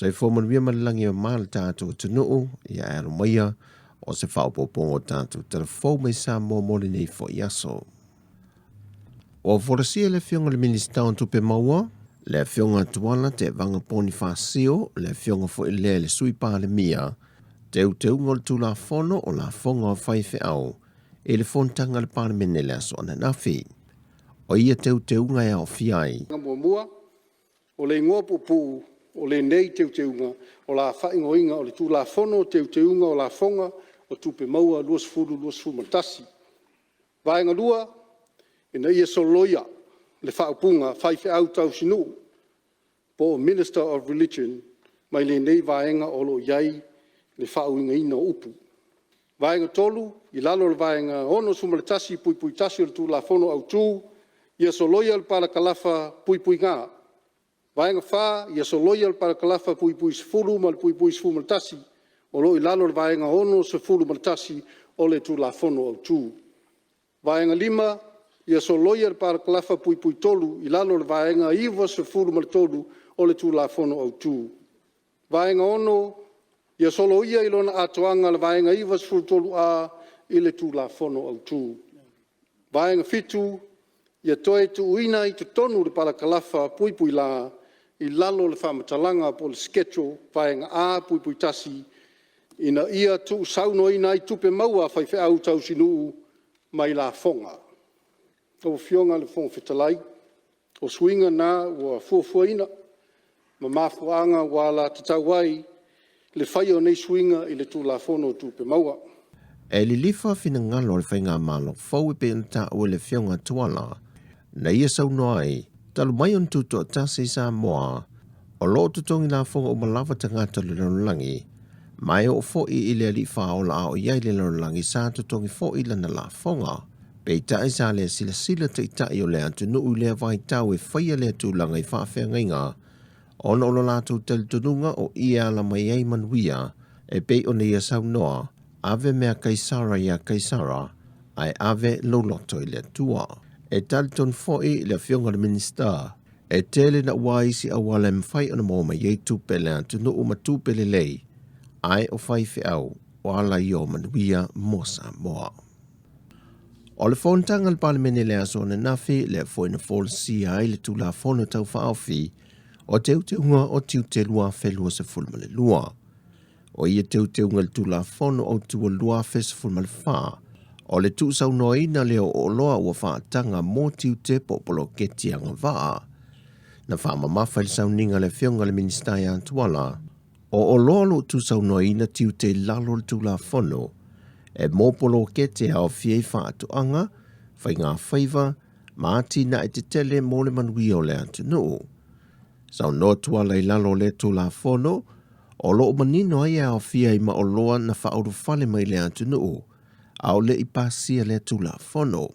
Soifua manuia ma le lagi e mama le tatou atunuu, ia e alo maia o se faaopoopoga o tatou tala fou mai Samoa mo lenei foi aso. Ua folasia le Afioga i le Minisita o Tupe Maua, le Afioga Tuala Tevaga Ponifasio, le Afioga foi lea i le Sui Palemia, teuteuga o le Tulafono o Lafoga o Faifeau i le Fonotaga a le Palemene i le aso ananafi. O ia teuteuga e aofia ai. Muamua, o le igoa puupuu o lenei teuteuga o le a faaigoaina o le Tulafono o Teuteuga o Lafoga o Tupe Maua 2021. Vaega 2, ina ia soloia le faaupuga faifeau tausinuu po o Minister of Religion mai lenei vaega o lo o i ai le faauigaina o upu. Vaega 3, i lalo o le Vaega 61(1) o le Tulafono Autu, ia soloia le parakalafa (g). Vaega 4, ia soloia le parakalafa (10) ma le (11) o lo o i lalo o le Vaega 61 o le Tulafono Autu. Vaega 5, ia soloia le parakalafa (3) i lalo o le Vaega 93 o le Tulafono Autu. Vaega 6, ia soloia i lona atoaga le Vaega 93A i le Tulafono Autu. Vaega 7, ia toe tuuina ai totonu le parakalafa (l) i lalo o le faamatalaga po o le Schedule Vaega A(1) ina ia tuusaunoaina ai tupe maua a faifeau tausinuu mai lafoga. Lau Afioga i le Fofoga Fetalai, o suiga na ua fuafuaina ma mafuaaga ua alagatatau ai le faia o nei suiga i le Tulafono o Tupe Maua. E lilifa finagalo o le Faigamalo fou e pei ona taua e le Afioga Tuala, na ia saunoa ai, talu mai ona tutoatasi Samoa, o lo o totogi lafoga uma lava tagata o le lalolagi, ma e oo foi i le alii faaola a o i ai le lalolagi sa totogi foi lana lafoga. Peitai sa le silasila taitai o le atunuu i lea vaitau e faia lea tulaga i faafeagaiga, ona o lo latou talitonuga o i e ala mai ai manuia, e pei ona ia saunoa, Ave mea Kaisara iā Kaisara, ae ave lou loto i le Atua. E talitonu foi le Afioga i le Minisita, e tele naua isi auala e mafai ona maua mai ai tupe a le atunuu ma tupe lelei, ae o faifeau o ala ia o manuia mo Samoa. O le fonotaga a le Palemene i le aso ananafi, lea foi na folasia ai le Tulafono Tau Faaofi o Teuteuga o Tiute 2022. O ia teuteuga i le Tulafono Autu o le 2014, o le tuusaunoaina lea o oloa ua faataga mo tiute po o poloketi agavaa. Na faamamafa i le sauniga a le Afioga i le Minisita ia Tuala, o oloa o lo o tuusaunoaina tiute i lalo o le Tulafono e mo poloketi e aofia ai faatoaga, faigafaiva ma atinae tetele mo le manuia o le atunuu. Saunoa Tuala i lalo o lea Tulafono, o lo o manino ai e aofia ai ma oloa na faaulufale mai le atunuu, a o le i pasia lea Tulafono.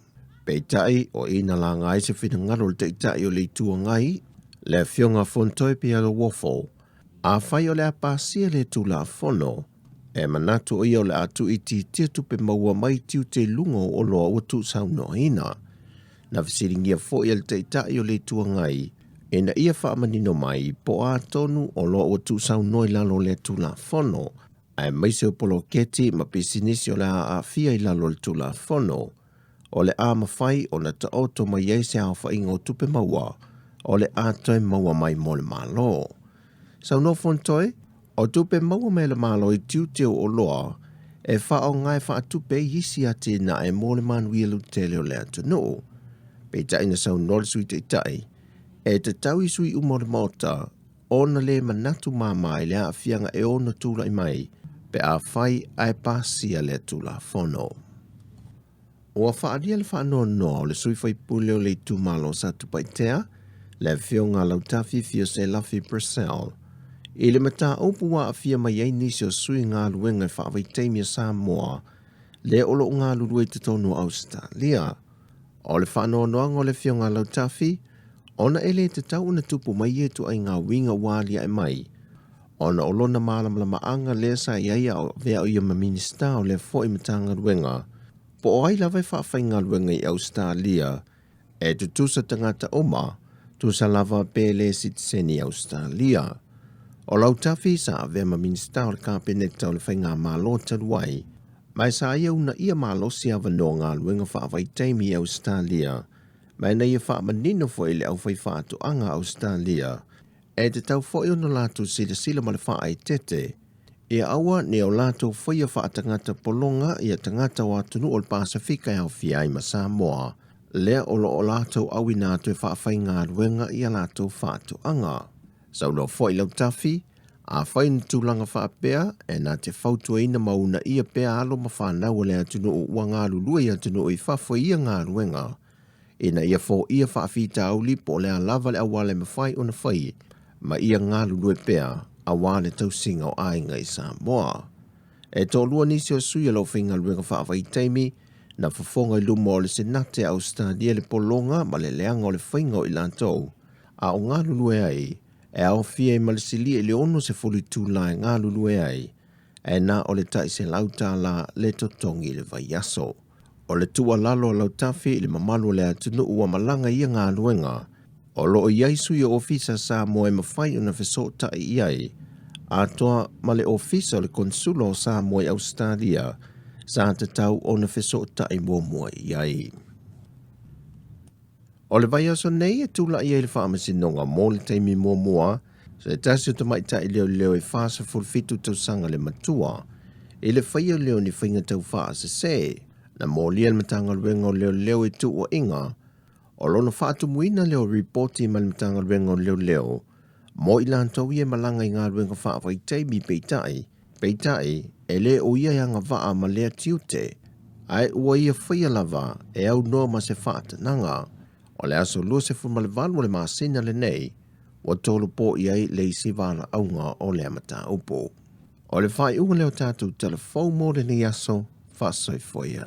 Peitai, o i na laga ai se finagalo o le Taitai o le Itu Agai, le Afioga Fontoe Pialowofo, afai o le a pasia lea Tulafono, e manatu o ia o le a tuuitiitia tupe maua mai tiute i luga o oloa ua tuusaunoaina. Na fesiligia foi e le Taitai o le Itu Agai ina ia faamanino mai po o a tonu oloa ua tuusaunoa i lalo o lea Tulafono, aemaise o poloketi ma pisinisi o le a aafia i lalo o le Tulafono, o le a mafai ona taoto mai ai se aofaiga o tupe maua o le a toe maua mai mo le Malo. Saunoa Fontoe, o tupe maua mai a le Malo i tiute o oloa e faaaoga e faatupe ai isi atinae mo le manuia lautele o le atunuu. Peitai na saunoa le Sui Taitai, e tatau i sui uma o le Maota ona le manatu mama i le aafiaga e ono tulai mai pe afai ae pasia lea Tulafono. Ua faaalia le faanoanoa o le sui faipule o le itumalo o Satupaitea, le Afioga Lautafi Fioselafi Purcell, i le mataupu ua aafia mai ai nisi o sui galuega e faavaitaimi a Samoa lea o lo o galulue i totonu o Ausetalia. O le faanoanoaga o le Afioga Lautafi, ona e le tatau ona tupu mai ia ituaiga uiga ua aliae mai, ona o lona malamalamaaga lea sa i ai a o avea o ia ma Minisita o lea foi Matagaluega, po o ai lava e faafaigaluega i Ausetalia, e tutusa tagata uma, tusa lava pe le sitiseni Ausetalia. O Lautafi sa avea ma Minisita o le Kapeneta o le Faigamalo talu ai, ma e sa ia uunaia malosi avanoa galuega faavaitaimi i Ausetalia, ma ina ia faamanino foi i le aufaifaatoaga a Ausetalia, e tatau foi ona latou silasila ma le faaeteete, ia aua ne o latou faia faatagata pologa ia tagata o atunuu o le Pasefika e aofia ai ma Samoa, lea o lo o latou auina atu e faafaigaluega i a latou faatoaga. Saunoa foi Lautafi, afai ni tulaga faapea, e na te fautuaina ma uunaia pea alo ma fanau a le atunuu ua galulue i atunuu i fafo i ia galuega, ina ia foia faafitauli po o le a lava le auala e mafai ona fai ma ia galulue pea aua le tausiga o aiga i Samoa. E toalua nisi o sui o le aufaigaluega faavaitaimi na fofoga i luma o le Senate a Ausetalia le pologa ma le leaga o le faiga o i latou a o galulue ai, e aofia ai ma le silia i le 60 itula e galulue ai, ae na o le tai $100 le totogi i le vaiaso. O le tuualalo a Lautafi i le mamalu o le atunuu ua malaga i ia galuega, o lo o i ai sui o Ofisa Samoa e mafai ona fesootai i ai, atoa ma le Ofisa o le Konesula o Samoa i Ausetalia, sa tatau ona fesootai muamua i ai. O le vaiaso nei e tulai ai le Faamasinoga mo le taimi muamua se tasi o tamaitai leoleo e 47 tausaga le matua i le faia lea o ni faiga taufaasese. Na molia le Matagaluega o Leoleo i tuuaiga o lona faatumuina lea o ripoti mai le Matagaluega o Leoleo mo i latou ia e malaga i galuega faavaitaimi peitai, peitai e le o ia e agavaa ma lea tiute, ae ua ia faia lava e aunoa ma se faatanaga. O le aso 28 o le masina lenei, ua tolopo i ai le isi valaauga o lea mataupu. O le faaiuga lea o tatou tala fou mo lenei aso, faasoifua ia.